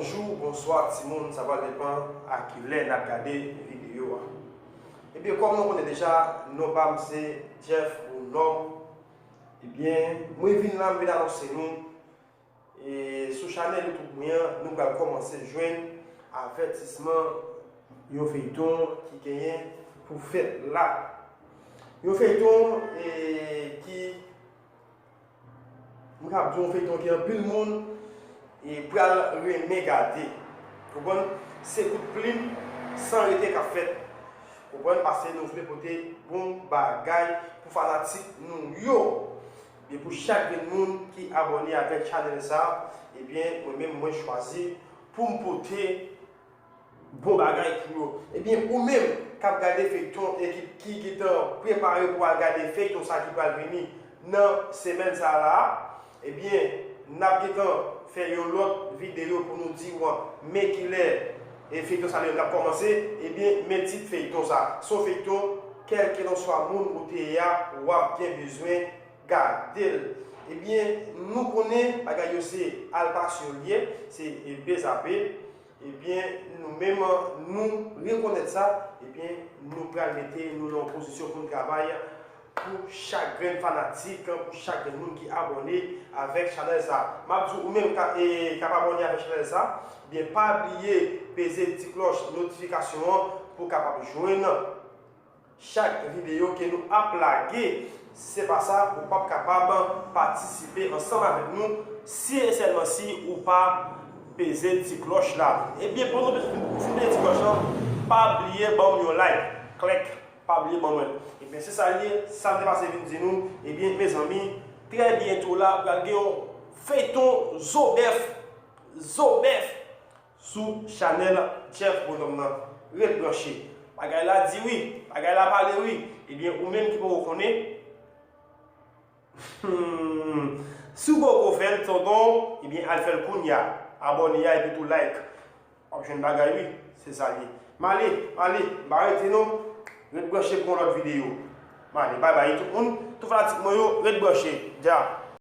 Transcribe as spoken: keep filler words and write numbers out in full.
Bonjou, bonswa timoun, sa va depann a kilè n ap gade videyo a. Ebyen, kòm nou konnen deja, non pa m se Jeff Bonhomme. Ebyen, mwen vin la, m vin anonse nou, e, sou chanèl YouTube mwen an, nou pral kòmanse jwenn avètisman yon feyton ki genyen pou fèt la. Yon feyton, e, ki Mwen kab di yon feyton ki anpil moun e pral renmen gade. Konprann? Se kout plim san rete k ap fèt. Konprann? Paske nou vle pote bon bagay pou fanatik nou yo. E pou chak grenn moun ki abòne avèk chanèl sa, ebyen, mwen menm mwen chwazi pou m pote bon bagay pou yo. Ebyen, ou menm k ap gade feyton e ki, ki gentan prepare pou al gade feyton sa ki pral vini nan semèn sa la, ebyen, n ap gentan fè yon lòt videyo pou nou di w men kilè e feyton sa li menm l ap kòmanse, ebyen, men tit feyton sa. Se yon feyton, kèlkelanswa moun ou te ye a, w ap gen bezwen gade l. Ebyen, nou konnen bagay yo se al pasyon l ye, se, e, pezape. Ebyen, nou menm, nou rekonèt sa, ebyen, nou pral mete nou nan yon pozisyon pou n travay pou chak grenn fanatik, pou chak grenn moun ki abòne avèk chanèl sa. M ap di w, ou menm ka, e, k ap abòne avèk chanèl sa, ebyen, pa bliye peze ti klòch notifikasyon an pou w kapab jwenn chak videyo ke nou ap lage. Se pa sa, ou p ap kapab patisipe ansanm avèk nou si e sèlman si ou pa peze ti klòch la. Ebyen, pandan nou fin peze ti klòch lan, pa bliye ban m yon like. Klèk, pa bliye ban mwen. Ebyen, se sa l ye, sa m te pase vin di nou. Ebyen, mezanmi, trè byento la, pral gen yon feyton zo bèf, zo bèf sou chanèl Jeff Bonhomme nan. Ret branche. Bagay la di wi, bagay la pale wi. Ebyen, ou menm ki poko konnen, hmm, si w poko fè l, tonton, ebyen, al fè l kounye a. Abòne a epi tou like. W ap jwenn bagay wi, se sa l ye. M ale, m ale, m pa rete non. Ret branche pou yon lòt videyo. M ale, bay bay tout moun, tout fanatik mwen yo, ret branche. Dja.